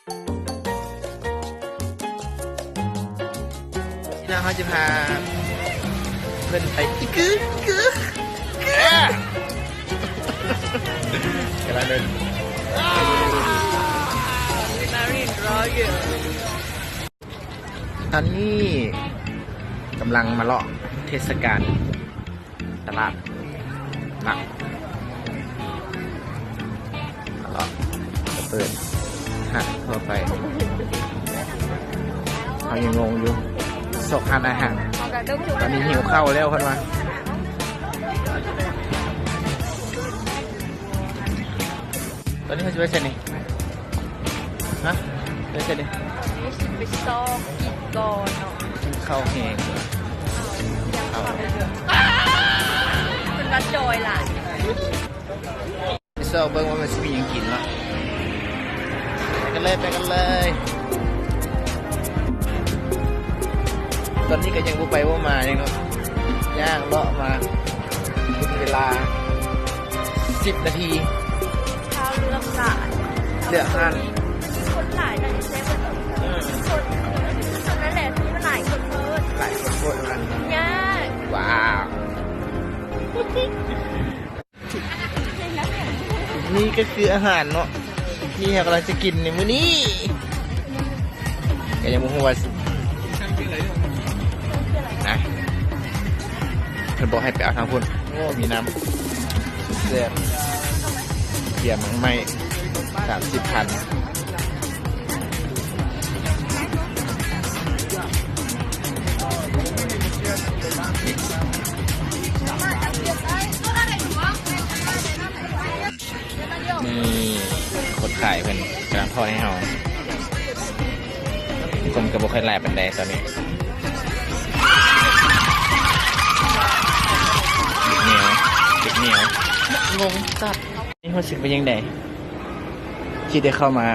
ພີ່ນ້ອງ ເຮົາຈະພາເພິ່ນໄປ ກຳລັງເດີນ ຕອນນີ້ກຳລັງມາເລາະເທດສະການຕະຫຼາດນະ ມາເລາະ ເປີດຮ້ານທົ່ວໄປ. ເຮົາຍັງງົງຢູ່ ຊອກຮ້ານອາຫານ. ຕອນນີ້ຫິວເຂົ້າແລ້ວເພິ່ນວ່າ. ຕອນນີ້ເຮົາຊິໄປໃສນີ້? ຮະ? ໄປໃສນີ້? ຕອນນີ້ຊິໄປຊອກກິນກ່ອນເນາະ. ກິນເຂົ້າແຮງ ເຂົ້າ ເພິ່ນວ່າຈ່ອຍຫຼາຍ. ໄປຊອກເບິ່ງວ່າມັນຊິມີຫຍັງກິນເນາະ. ໄປກັນເລີຍ ໄປກັນເລີຍ. ຕອນນີ້ກໍຍັງບໍ່ໄປບໍ່ມາຫຍັງເນາະ ຍ່າງເລາະມາ ເວລາ ສິບນາທີ. ເລືອກຮ້ານ ເລືອກຮ້ານ ຄົນຫຼາຍ ແຕ່ເຊຟເພິ່ນ ອືມ ຄົນ ຄົນນັ້ນແຫຼະ ຄືມັນຫຼາຍຄົນໂພດ ຫຼາຍຄົນໂພດວ່າ ຍາກ. ວ້າວ ນີ້ກໍຄືອາຫານເນາະ ທີ່ເຮົາກຳລັງຈະກິນໃນມື້ນີ້. ກໍຍັງບໍ່ຮູ້ວ່າ ນະ ເພິ່ນບອກໃຫ້ໄປເອົາທາງພຸ້ນ. ໂອ້ ມີນ້ຳແຊບ ກຽມໝາກໄມ້ ສາມສິບພັນ. ນີ້ ຄົນຂາຍເພິ່ນກຳລັງທອດໃຫ້ເຮົາ. ຄົນກໍບໍ່ຄ່ອຍຫຼາຍປານໃດຕອນນີ້. ເດັກໜຽວ ເດັກໜຽວ ງົງຈັດ. ນີ້ຮູ້ສຶກເປັນຈັ່ງໃດ ທີ່ໄດ້ເຂົ້າມາ